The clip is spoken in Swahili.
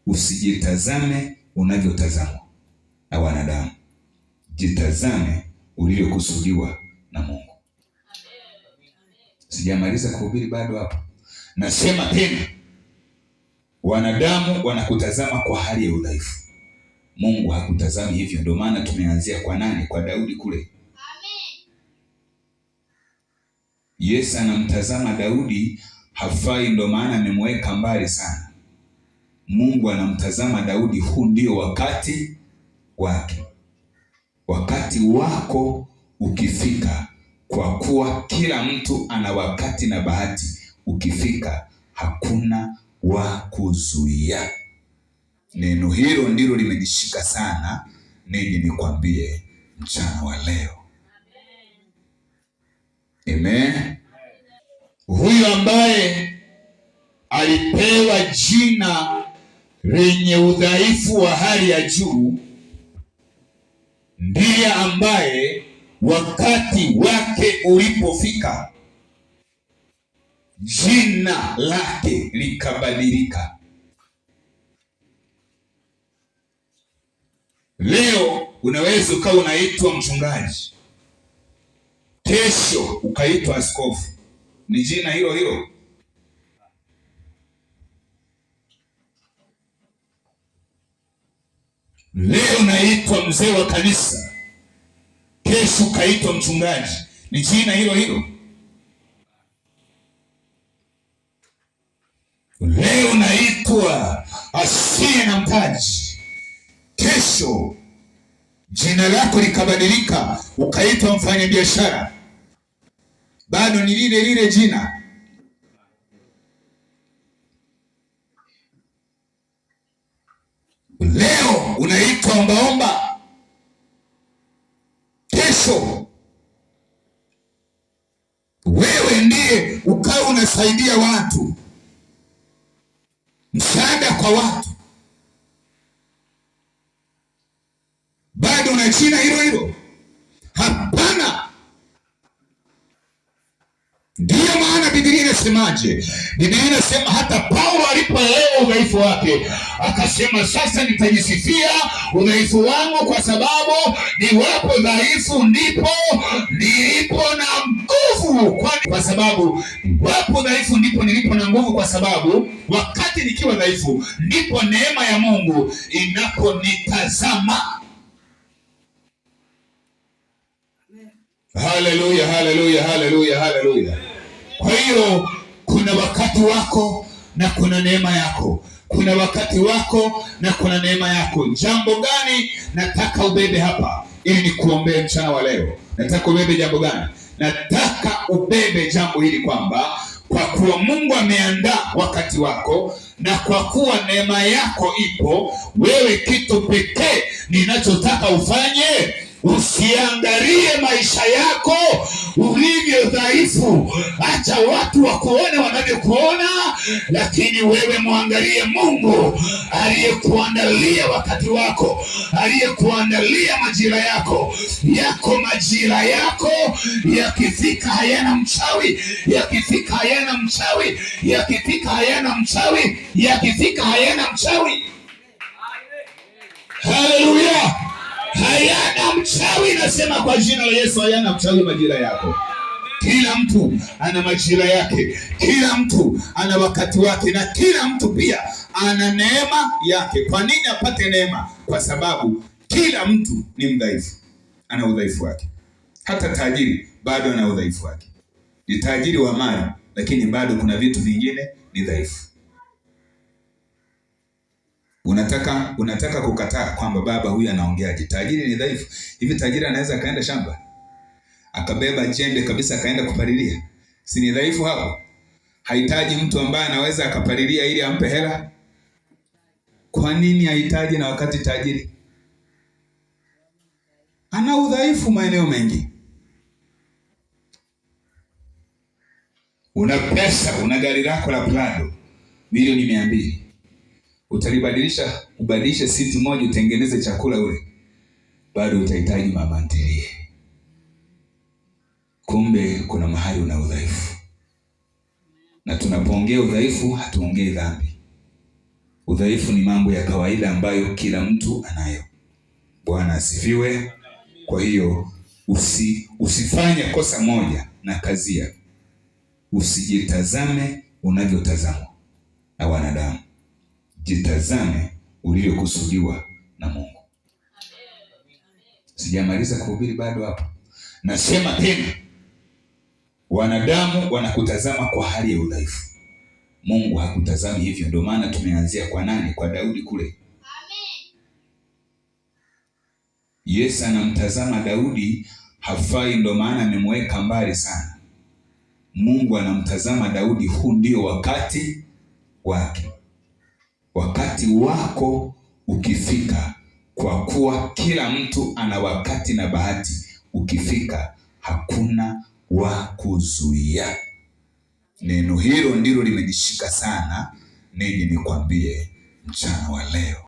Usijitazame unavyotazamwa na wanadamu, jitazame ulivyokusudiwa na Mungu. Sijamaliza kuhubiri bado hapo. Nasema tena, wanadamu wanakutazama kwa hali ya udhaifu. Mungu hakutazami hivyo. Ndio maana tumeanzia kwa nani? Kwa Daudi kule. Yesu anamtazama Daudi hafai, ndio maana amemweka mbali sana. Mungu anamtazama Daudi, huu ndio wakati wake. Wakati wako ukifika, kwa kuwa kila mtu ana wakati na bahati, ukifika hakuna wa kuzuia. Neno hilo ndilo limenishika sana, nije nikwambie mchana wa leo. Amen. Huyu ambaye alipewa jina lenye udhaifu wa hali ya juu ndiye ambaye wakati wake ulipofika jina lake likabadilika. Leo unaweza ukawa unaitwa mchungaji, kesho ukaitwa askofu, ni jina hilo hilo. Leo unaitwa mzee wa kanisa, kesho ukaitwa mchungaji, ni jina hilo hilo. Leo unaitwa asiye na mtaji, kesho jina lako likabadilika ukaitwa mfanyabiashara, bado ni lile lile jina. Leo unaitwa ombaomba, kesho wewe ndiye ukawa unasaidia watu, msaada kwa watu, bado una jina hilo hilo? Hapana. Ndiyo maana Biblia inasemaje? Biblia inasema hata Paulo alipoelewa udhaifu wake akasema, sasa nitajisifia udhaifu wangu, kwa sababu niwapo dhaifu ndipo nilipo na nguvu. Kwa sababu niwapo dhaifu ndipo nilipo na nguvu, kwa sababu wakati nikiwa dhaifu ndipo neema ya Mungu inaponitazama. Haleluya, haleluya, haleluya, haleluya. Kwa hiyo kuna wakati wako na kuna neema yako, kuna wakati wako na kuna neema yako. Jambo gani nataka ubebe hapa ili nikuombee mchana wa leo? Nataka ubebe jambo gani? Nataka ubebe jambo hili kwamba kwa kuwa Mungu ameandaa wakati wako na kwa kuwa neema yako ipo, wewe kitu pekee ninachotaka ufanye, usiangalie maisha yako ulivyo dhaifu. Acha watu wakuone wanavyokuona, lakini wewe mwangalie Mungu aliyekuandalia wakati wako, aliyekuandalia majira yako. Yako majira yako yakifika hayana mchawi, yakifika hayana mchawi, yakifika hayana mchawi, yakifika hayana mchawi. Haleluya! Hayana mchawi, nasema kwa jina la Yesu, hayana mchawi majira yako. Kila mtu ana majira yake, kila mtu ana wakati wake, na kila mtu pia ana neema yake. Kwa nini apate neema? Kwa sababu kila mtu ni mdhaifu, ana udhaifu wake. Hata tajiri bado ana udhaifu wake, ni tajiri wa mali, lakini bado kuna vitu vingine ni dhaifu. Unataka kukataa kwamba baba huyu anaongeaje? Tajiri ni dhaifu. Hivi tajiri anaweza akaenda shamba akabeba jembe kabisa akaenda kupalilia? Si ni dhaifu hapo? Hahitaji mtu ambaye anaweza akapalilia ili ampe hela. Kwa nini hahitaji na wakati tajiri ana udhaifu maeneo mengi? Una pesa, una gari lako la Prado milioni 200, utalibadilisha, ubadilishe siti moja, utengeneze chakula ule, bado utahitaji mama ntilie. Kumbe kuna mahali una udhaifu, na tunapoongea udhaifu hatuongei dhambi. Udhaifu ni mambo ya kawaida ambayo kila mtu anayo. Bwana asifiwe. Kwa hiyo usifanye kosa moja na kazia, usijitazame unavyotazamwa na wanadamu, jitazame ulivyokusudiwa na Mungu. Sijamaliza kuhubiri bado hapo. Nasema tena, wanadamu wanakutazama kwa hali ya udhaifu. Mungu hakutazami hivyo. Ndio maana tumeanzia kwa nani? Kwa Daudi kule. Yesu anamtazama Daudi hafai, ndio maana amemweka mbali sana. Mungu anamtazama Daudi, huu ndio wakati wake. Wakati wako ukifika, kwa kuwa kila mtu ana wakati na bahati, ukifika hakuna wa kuzuia. Neno hilo ndilo limenishika sana, nije nikwambie mchana wa leo.